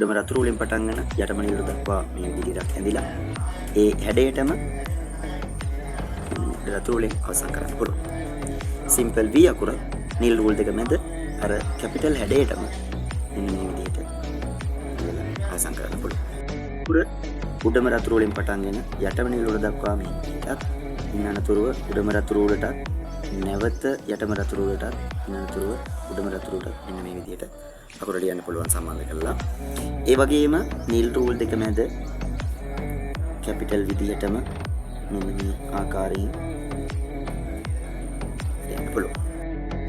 උඩම රතු රූලෙන් පටන් ගෙන යටම නිල් රූල දක්වා මේ විදිහට ඇඳිලා ඒ හැඩයටම රතු රූලෙන් අවසන් කරන්න පුළුවන්. සිම්පල් V අකුර නිල් රූල් දෙක මැද අර කැපිටල් හැඩයටම මෙන්න මේ විදිහට අවසන් කරන්න පුළුවන්. අකුර උඩම රතු රූලෙන් පටන් ගෙන යටම නිල් රූල දක්වා මේ විදිහටත්, ඉන් අනතුරුව උඩම රතු රූලටත්, නැවත යටම රතු රූලටත්, ඉන් අනතුරුව උඩම රතු රූලටත් මෙන්න මේ විදිහට අකුර ලියන්න පුළුවන් සම්බන්ධ කරලා. ඒ වගේම නිල් රූල් දෙක මැද කැපිටල් විදිහටම මෙන්න මේ ආකාරයෙන් ලියන්න පුළුවන්.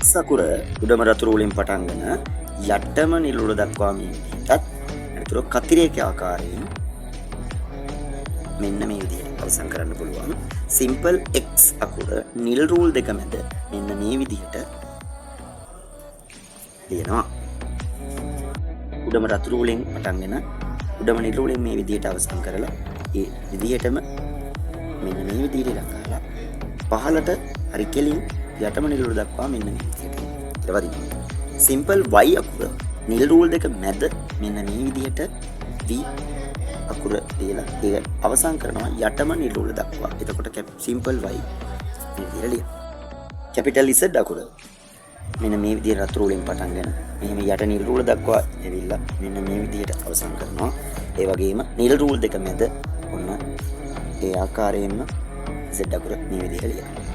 S අකුර උඩම රතු රූලෙන් පටන් ගෙන යටම නිල් රූල දක්වා මේ විදිහටත්, අනතුරුව කතිරයක ආකාරයෙන් මෙන්න මේ විදිහට අවසන් කරන්න පුළුවන්. සිම්පල් X අකුර නිල් රූල් දෙක මැද මෙන්න මේ විදිහට ලියනවා. උඩම රතු රූලෙන් පටන් ගෙන උඩම නිල් රූලෙන් මේ විදිහට අවසන් කරලා ඒ විදිහටම මෙන්න මේ විදිහට ඉලක්ක කරලා පහළට හරි කෙලින් යටම නිල් රූල දක්වා මෙන්න මේ විදිහට ඊට වදිනවා. සිම්පල් Y අකුර නිල් රූල් දෙක මැද මෙන්න මේ විදිහට V අකුර ලියලා ඒක අවසන් කරනවා යටම නිල් රූල දක්වා. එතකොට සිම්පල් Y මේ විදිහට ලියනවා. කැපිටල් Z අකුර මෙන්න මේ විදිහට රතු රූලෙන් පටන් ගෙන මෙහෙම යට නිල් රූල දක්වා ඇවිල්ලා මෙන්න මේ විදිහට අවසන් කරනවා. ඒ වගේම නිල් රූල් දෙක මැද ඔන්න ඒ ආකාරයෙන්ම Z අකුර මේ විදිහට ලියනවා.